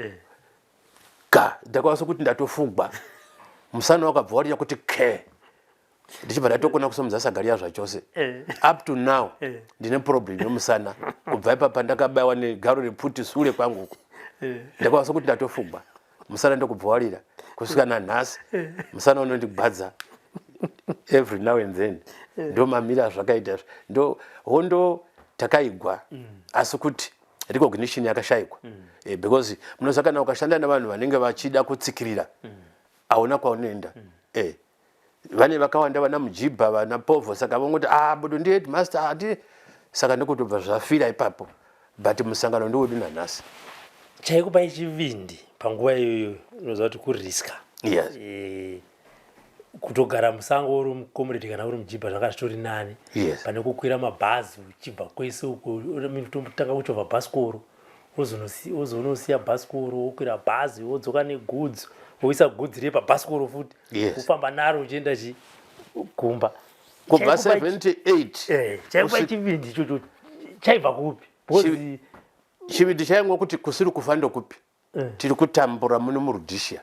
Ga, ndakwanisa kuti ndatofugwa, musana wakabva warira kuti ke, ndichibva ndatokona kusumudza saga riya zvachose. Up to now ndine problem yemusana kubva ipapa ndakabayiwa negaro repfuti sure kwangu uku. Ndakwanisa kuti ndatofugwa, musana ndokubva warira kusvika nanhasi. Musana unondigwadza every now and then. Ndo mamira azvakaita izvo. Ndo hondo takaigwa, asi kuti recognition yakashayikwa, because munoziva kana ukashanda nevanhu vanenge vachida kutsikirira, hauna kwaunoenda. Vane vakawanda, vana Mujibha, vana Povho, saka vongoti, "Ah, budo ndi headmaster ati." Saka ndokutobva zvafira ipapo, but musangano ndiwedu nanhasi. Chaikupai chivindi panguva iyoyo, unoziva kuti kuriska kutogara musango uri mucomrade kana uri mujibha zvanga zvitori nani pane kukwira mabhazi uchibva kwese uko, totanga kuchovha bhasikoro, wozonosiya bhasikoro, wokwira bhazi, wodzoka negudzi, woisa gudzi riye pabhasikoro futi, wofamba naro uchienda chi kumba. Kubva 78. Chaikupai chivindi ichocho chaibva kupi? Because Chivindi chaingwa kuti kusiri kufa ndokupi? Tiri kutambura muno muRhodesia,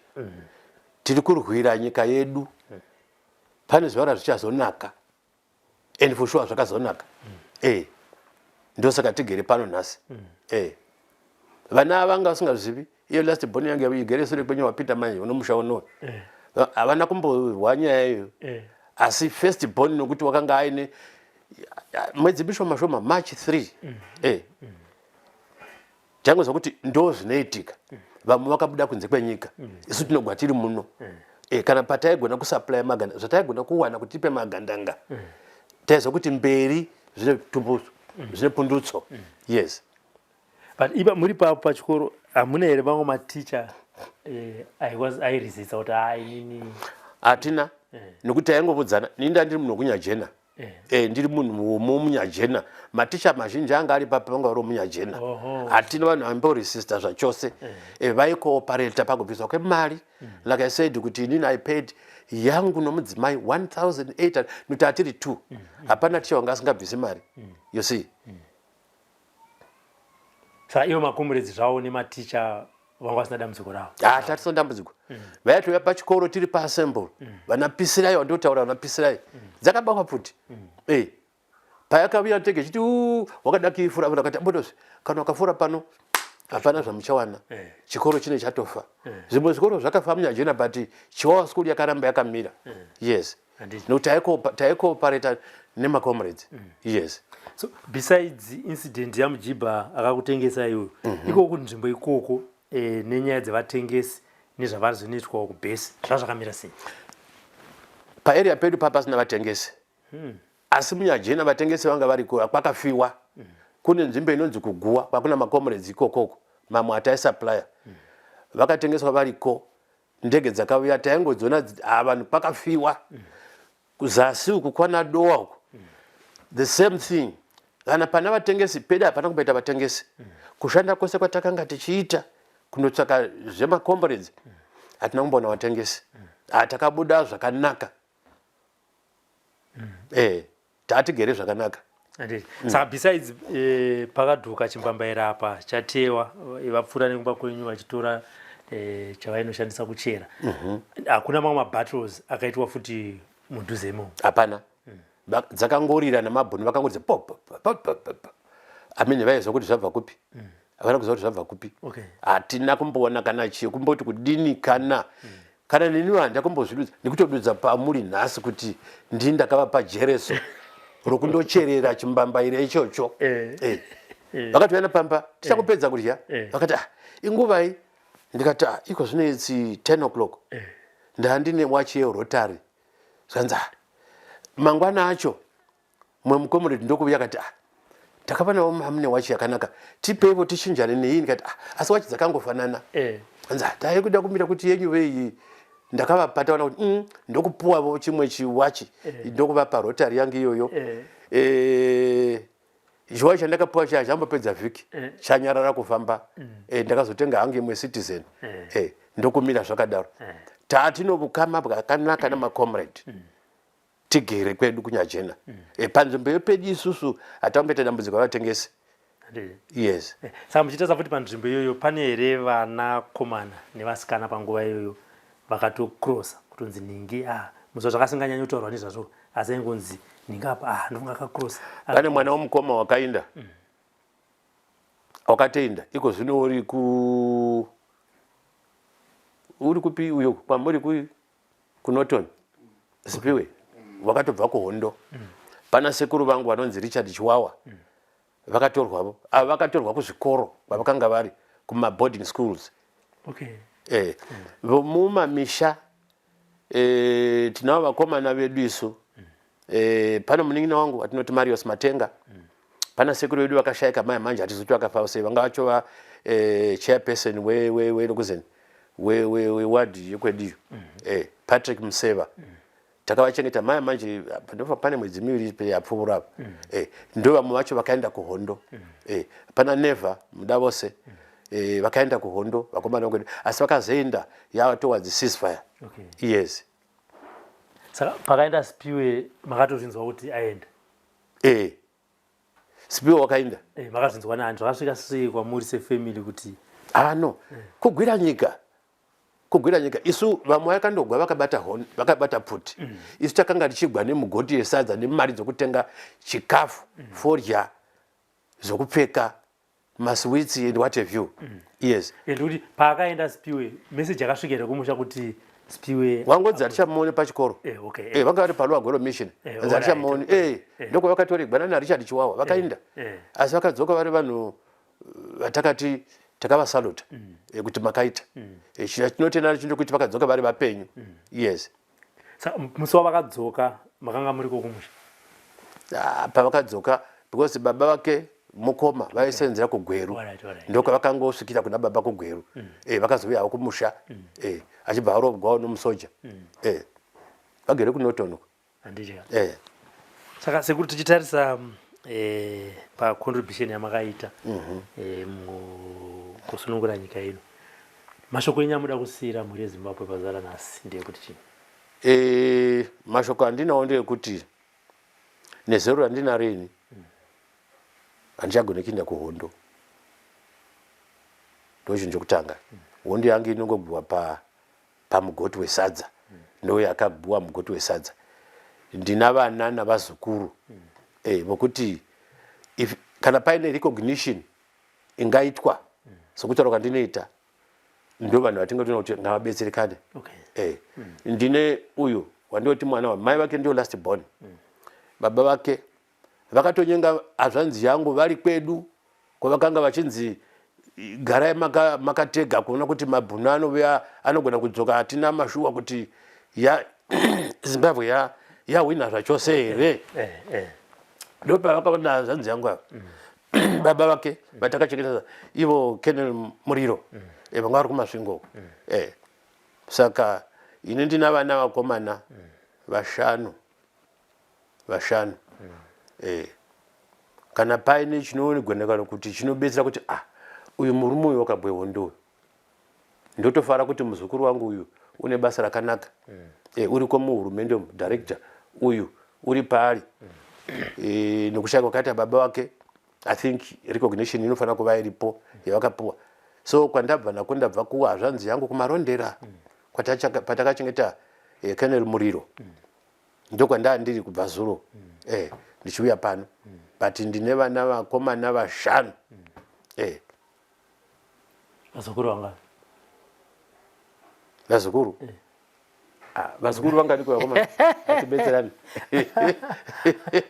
tiri kurwira nyika yedu. Pane zuva razvichazonaka, and for sure zvakazonaka. Ndosaka tigere pano nhasi. Vana vanga vasingazvizivi. Iyo last born yange igere sure kwenyu, wapita manje unomusha unoyo, havana kumborwa nyaya iyoyo. Asi first born, nokuti wakanga aine mwedzi mishoma shoma, March 3, tangozwa kuti ndo zvinoitika. Vamwe vakabuda kunze kwenyika, isu tinogwa tiri muno. Kana pataigona kusupply maganda, zvataigona kuwana kuti tipe magandanga, taizwa kuti mberi zvine tumbuso, zvine pundutso, yes. But ipa muri papo pachikoro, hamuna here vamwe maticha airesista kuti ha, inini? Hatina, nekuti taingovudzana. Ini ndandiri munhu wekuNyajena. Ndiri munhu womuNyajena. Maticha mazhinji anga ari papa vanga vari womuNyajena. Hatina vanhu vamboresista zvachose. Vaicooperata pakubviswa kwemari. Like I said kuti inini I paid yangu nomudzimai 1800, nokuti hatiri two. Hapana ticha wanga asingabvisi mari, you see. Saka ivo macomrades zvavo nematicha vanga vasina dambudziko ravo? Ha, tatisina dambudziko. Vaitouya pachikoro tiri paassembly, vana Pisirai, vandotaura vana Pisirai, dzakabakwa pfuti. Payakauya tege chiti, "Uu, wakada kuifura." Vanhu vakati, "Bodozve kana ukafura pano hapana zvamuchawana." Chikoro chine chatofa. Zvimwe zvikoro zvakafa muNyajena, but Chiwawa School yakaramba yakamira, yes. Handiti. Nokuti taicooperata nemacomrades, yes. So besides incident yaMujibha akakutengesa iyoyo, ikoko kunzvimbo ikoko, nenyaya dzevatengesi nezvavari zvinoitwawo kubhesi, zvazvakamira sei? Paarea pedu papasina vatengesi, asi muNyajena vatengesi vanga variko. Kwakafiwa, kune nzvimbo inonzi Kuguwa kwakuna macomrades ikokoko. Mamwe ataisupplya vakatengeswa variko. Ndege dzakauya taingodziona, vanhu pakafiwa. Kuzasi uku kwana Dowa uku, the same thing. Kana pana vatengesi pedu hapana kumboita vatengesi. Kushanda kwose kwatakanga tichiita kunotsvaka zvemacomrades, hatina kumboona vatengesi. Takabuda zvakanaka, tatigere zvakanaka. Handiti. Saka besides pakadhuka chimbambaira apa chatewa, vapfuura nekumba kwenyu vachitora chavainoshandisa kuchera, hakuna mamwe mabattles akaitwa futi mudhuze imomo? Hapana. Dzakangorira namabhunu, vakangoridza po po po po po po. Amene vaiziva kuti zvabva kupi, havana kuziva kuti zvabva kupi. Hatina kumboona kana chiyo kumboti kudini, kana neniwo handakumbozvidudza nekutodudza pamuri nhasi kuti ndini ndakavapa jereso rokundocherera chimbambaira ichocho. Vakatouya napamba tichangopedza kudya. Vakati, "Ah, inguvai?" Ndikati ah, iko zvino it's 10 o'clock. Ndandine wachi yerotary. Zvanzi ah, mangwana acho mumwe mucomrade ndokuuya akati ah, takavanawo mamune wachi yakanaka, tipeivo tichinjane neyi. Ndikati ah, asi wachi dzakangofanana. Anzi ah, taive kuda kumira kuti yenyu veiyi. Ndakavapa taona kuti ndokupuwavo chimwe chiwachi, ndokuvapa rotary yangu iyoyo. Chiwachi chandakapuwa chiya chambopedza vhiki chanyarara kufamba. Ndakazotenga hangu imwe Citizen, ndokumira zvakadaro. Taatino vukama bwakanaka namacomrade, tigere kwedu kuNyajena. Panzvimbo yepedu isusu hatamboita dambudziko ravatengesi. Yes. Saka muchitarisa futi panzvimbo iyoyo, pane here vanakomana nevasikana panguva iyoyo vakatokrosa kutonzi ningi? Ah, muzuva zvakasinganyanyi kutaurwa nezvazvo, asi aingonzi ningi apa, ah, ndofunga akakrosa. Pane mwana womukoma wakainda, wakatoenda iko zvino uri ku uri kupi uyo kwamuri kuNorton, Sipiwe, wakatobva kuhondo. Pana sekuru vangu vanonzi Richard Chiwawa, vakatorwavo ava, vakatorwa kuzvikoro kwavakanga vari kumaboarding schools. Vomumamisha tinavo vakomana vedu isu. Pane munin'ina wangu atinoti Marius Matenga. Pana sekuru vedu vakashayika mai manje, hatizoti vakafa sei, vanga vachova chairperson welokuzeni weward yekwediyo, Patrick Museva. Takavachengeta mai manje, ndofa pane mwedzi miviri yapfuura apa. Ndo vamwe vacho vakaenda kuhondo. Pana Neva muda vose, vakaenda kuhondo vakomana vekwedu, asi vakazoenda yava towards ceasefire. Yes. Saka pakaenda Sipiwe makatozvinzwa kuti aenda? Sipiwe wakaenda. Makazvinzwa nani? Zvakasvika sei kwamuri sefamily kuti Ah, no. Kugwira nyika, kugwira nyika, isu vamwe vakandogwa vakabata hon, vakabata pfuti. Isu takanga tichigwa nemugoti yesadza nemari dzokutenga chikafu, fodya, zvokupfeka, maswitsi and what have you. Yes. And kuti paakaenda Sipiwe, message yakasvika here kumusha kuti Sipiwe Wangodzi hatichamuoni pachikoro. Vanga vari paLuagwero Mission. Anzi hatichamuoni. Ndoko vakatorigwa nana Richard Chiwawa vakaenda. Asi vakadzoka vari vanhu vatakati takavasaluta kuti makaita. Chinotenda chindokuti vakadzoka vari vapenyu. Yes. Saka musi wavakadzoka makanga muri kokumusha? Ah, pavakadzoka, because baba vake mukoma vaisenzera kuGweru. Ndokwavakangosvikira kuna baba kuGweru. Vakazouya havo kumusha, achibva arobwawo nomusoja. Vagere kuNorton uko. Handiti? Saka sekuru, tichitarisa pacontribution yamakaita mukusunungura nyika ino, mashoko enyu amuda kusiyira mhuri yeZimbabwe pazuva ranhasi ndeyekuti chii? Mashoko andinawo ndeyekuti nezero randinaro ini, handichagone kuenda kuhondo. Ndo chinhu chokutanga. Hondo yangu inongogwiwa pamugoti wesadza, ndo yakagwiwa mugoti wesadza. Ndina vana navazukuru vokuti if kana paine recognition ingaitwa sokutaura kwandinoita, ndo vanhu vatingatoona kuti ngavabetserekane. Ndine uyu wandinoti mwana wamai vake, ndio last born. Baba vake vakatonyenga hazvanzi yangu vari kwedu kwavakanga vachinzi garai makatega kuona kuti mabhunu anouya, anogona kudzoka, hatina mashuwa kuti ya Zimbabwe yahwina zvachose here. Ndo pavakaona hazvanzi yangu ava, baba vake vatakachengeta ivo Kenel Muriro, vanga vari kuMasvingo uko. Saka ini ndina vana vakomana vashanu, vashanu. Kana paine chinogoneka kuti chinobetsera kuti ah, uyu murume uyu wakabwe hondo uyu, ndotofara kuti muzukuru wangu uyu une basa rakanaka, uriko muhurumende umu, director uyu uri paari. Nokushaya kwakaita baba vake, I think recognition inofanira kuva iripo yavakapuwa. So kwandabva nako, ndabva kuhazvanzi yangu kuMarondera, patakachengeta Kenel Muriro. Ndokwandaa ndiri kubva zuro, ndichiuya pano. But ndine vana vakomana vashanu. Vazukuru vangani? Vazukuru? Ah, vazukuru vanganiko vakomana? Atibetserani.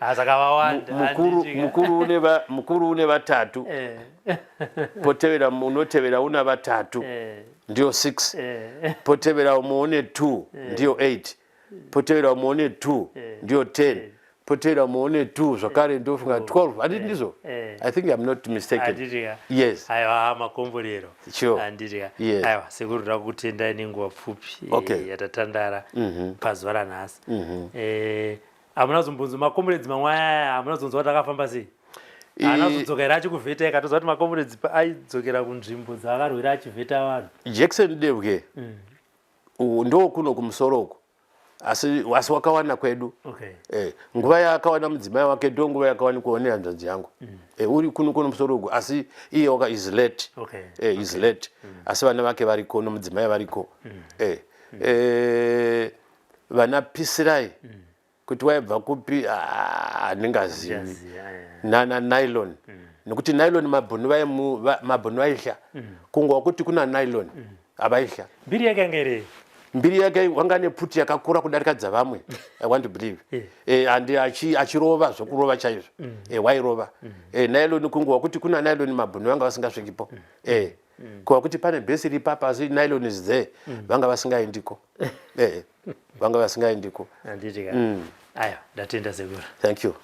Ah, saka vawanda. Mukuru une vatatu, potevera unotevera una vatatu. Ndiyo 6. Potevera umwe une 2, ndiyo 8. Potevera umwe une 2, ndiyo 10. Potevera umwe une 2 zvakare, ndofunga 12. Handiti ndizvo? I think I'm not mistaken. Handitika? Yes. Aiwa, makomborero. Sure. Handitika? Yes. Aiwa sekuru, toda kutendai nenguva pfupi yatatandara pazuva ranhasi. Hamuna zombonzo makomboredzi mamwe aya, hamuna zonzwa kuti akafamba sei? Haana kuzodzoka here achikuvheta? Ikatoziva kuti makomboredzi aidzokera kunzvimbo dzaakarwira achivheta vanhu. Jackson Debwe ndo kuno kumusoro uko, asi wakawana kwedu. Nguva yaakawana mudzimai wake ndo nguva yakawanikwawo nehanzvadzi yangu. Uri kuno musoro uku, asi iye waka is late. Is late, asi vana vake variko nomudzimai variko. Vana Pisirai, kuti waibva kupi, handingazivi. Ndichaziva, eh. Nana Nylon, nekuti Nylon mabhunu mabhunu vaihla kungwa kuti kuna Nylon havaihla. Mbiri yake yanga iri? Mbiri yake wanga nepfuti yakakura kudarika dzavamwe, I want to believe. And achirova zvokurova chaizvo. Wairova. Nylon, kunguva kuti kuna Nylon mabhunu vanga vasingasvikipo. Kuva kuti pane bhesi iri papa, asi Nylon is there, vanga vasingaendiko. Vanga vasingaendiko. Handiti ka? Aiwa, ndatenda sekuru. Thank you.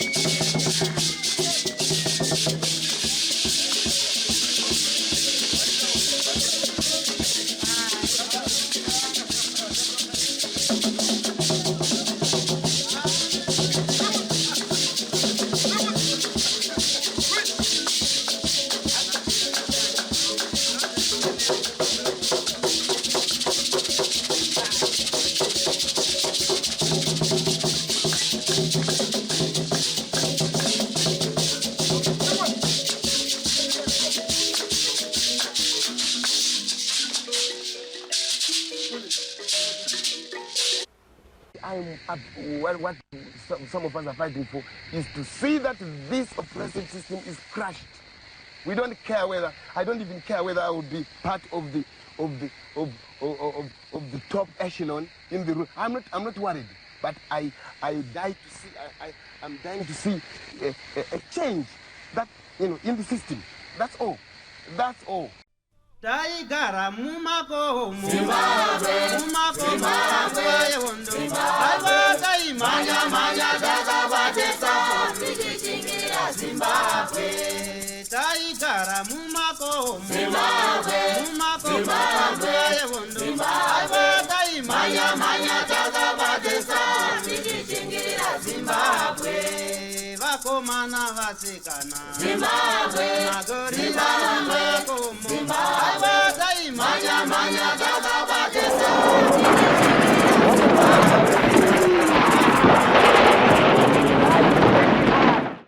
Thank what some of us are fighting for is to see that this oppressive system is crushed. We don't care whether, I don't even care whether I will be part of the of the of of, of, of the top echelon in the room. I'm not worried, but I die to see I'm dying to see a change that, you know, in the system. That's all. That's all. Taigara mumakomo Zimbabwe, mumakomo yehondo, aiwa taimhanya mhanya takabatisa tichichingirira Zimbabwe. Taigara mumakomo Zimbabwe, mumakomo yehondo, aiwa taimhanya mhanya takabatisa tichichingirira Zimbabwe. Vakomana vasikana Zimbabwe, magorira mumakomo, aiwa taimhanya mhanya.